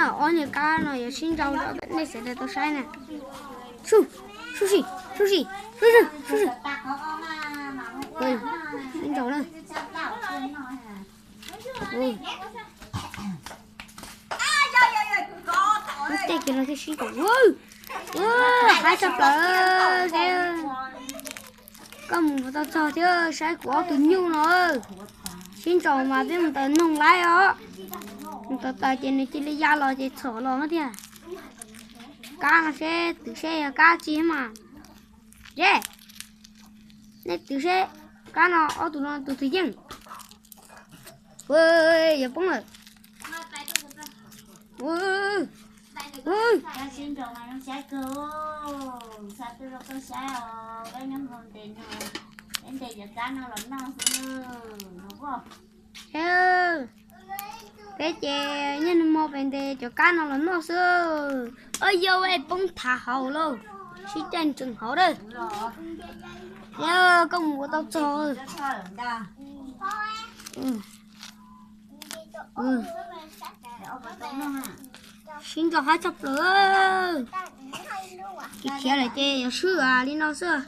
Ob niag kab no yuav sib nraus, nej sawv daws tau saib na. Sub, sub si, sub si, sub si, sub si. Sib nraus na. Lub caij kiag no thiaj sib nraus. Haib tshaj plaws thiab. Koj mus puas tau txog thiab, saib kuv ob tug nyuj no. Sib nraus mas peb mus taws noog laib os. Mus taws taws ces nws cia li ya los ces txhom los thiab tiag. Kab no seb twv seb yog kab tsi mas. Ze, nej twv seb, kab no ob tug no tus twg yeej. Ua, yuav poob lawm. Ua, ua. Kab sib nraus mas zoo saib kawg, xa tuaj rau koj saib os, peb nyob hmo ntes no, peb ntes cov kab no los noj xwb no. Peb ces niaj hnub hmo pem ntes cov kab no los noj xwb. Ua yog poob thav hauv lauj, sib caij ntsees hauv dawb. Yog koj mus ua tau txog. Sib nraus haib tshaj plaws. Khiav khiav lawm ces yuav swb li no xwb.